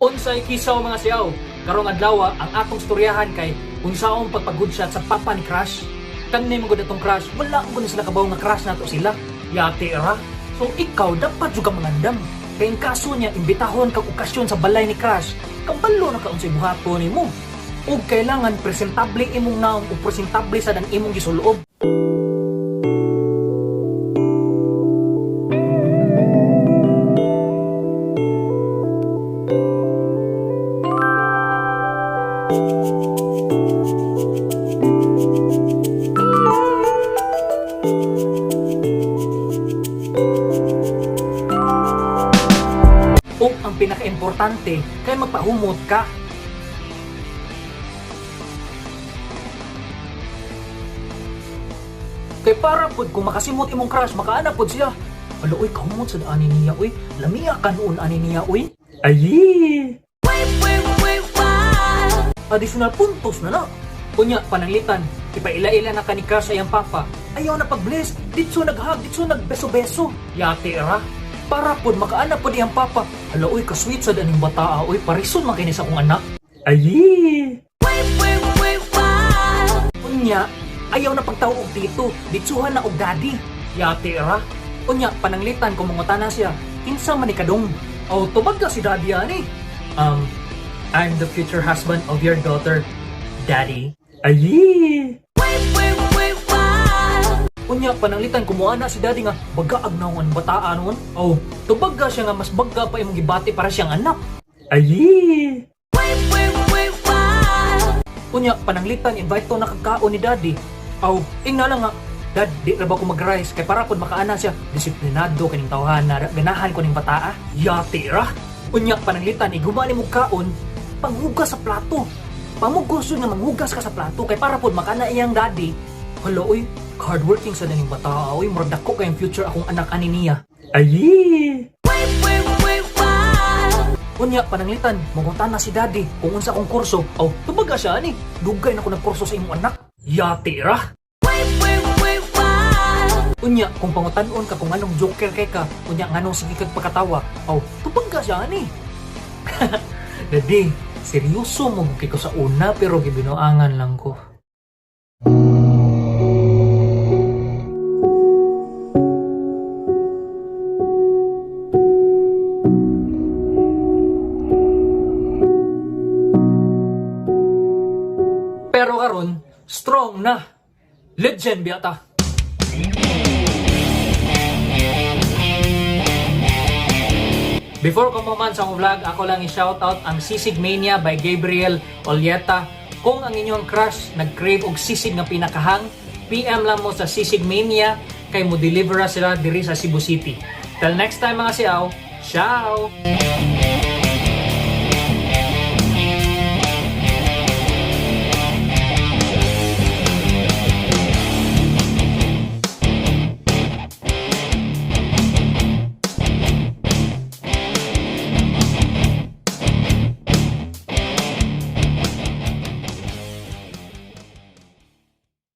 Unsay kisaw, mga siyaw? Karong adlaw, ang atong storyahan kay unsaon pagpa-good shot sa papa ni crush. Kani man gud atong crush, wala man gud sila kabaw nga crush nato sila. Yati ra. So ikaw dapat jud ka mangandam. Kay in kaso niya imbitahon kag okasyon sa balay ni crush, kabalo na ka unsay buhaton nimo. Ug kailangan presentable imong naong ug presentable sad ang imong gisuloob. Ug ang pinakaimportante kay magpahumot ka. Kay para pod kung makasimot imong crush, makaana pod siya. Hala oy, kahumot sad ani niya oy. Lamiya kanuon ani niya oy. Ayi! Additional puntos na na. Unya, pananglitan, ipaila-ila na ka ni crush sa iyang papa. Ayaw na pag-bless, ditso nag-hug, ditso nagbeso-beso. Yati ra. Para pod makaana pod iyang papa. Hala oy, ka-sweet sad aning bataa oy, parison man kini sa akong anak. Ayi! Unya, ayaw na pagtawag og tito, ditsuhan na og daddy. Yati ra. Unya, pananglitan kung mangutana siya, kinsa man ni kadong? Oh, tubag ka si daddy ani. I'm the future husband of your daughter, daddy. Ayi! Unya, pananglitan kumuha na si daddy nga bagaag na ang bataan nun. Oh, tubag ka siya nga mas bagga pa imong gibati para siyang anak. Ayi! Unya, pananglitan, invite to na kagkaon ni daddy. Aw, ingna lang nga, "Dad, di ra ba ko mag-rice?" Kay para pod makaana siya, disiplinado kaning tawhana, ganahan ko ning bataa. Yati ra. Unya, pananglitan, iguma nimo kaon, panghugas sa plato. Pamugos yun nga manghugas ka sa plato, kay para pod makana iyang daddy. Hala, oy, hardworking sa daning bataa, oy, murag dako kayong future akong anak ani niya. Ayi! Unya, pananglitan, mangutana si daddy kung unsa akong kurso. Oh, tubaga siya ani. Dugay na ko nagkurso sa imong anak. Yati ra. Unya, kung pangutan-on ka kung anong joker kay ka, unya nganong sige kag pagkatawa, oh, tubaga siya ani. Daddy, seryoso mo kay ko sa una pero gibinuangan lang ko. Pero karon, strong na. Legend biya ta. Before ko man sa akong vlog, ako lang i-shoutout ang Sisig Mania by Gabriel Olieta. Kung ang inyong crush nag-crave og sisig nga pinakahang, PM lang mo sa Sisig Mania kay mo deliver sila diri sa Cebu City. Till next time, mga siyaw, ciao!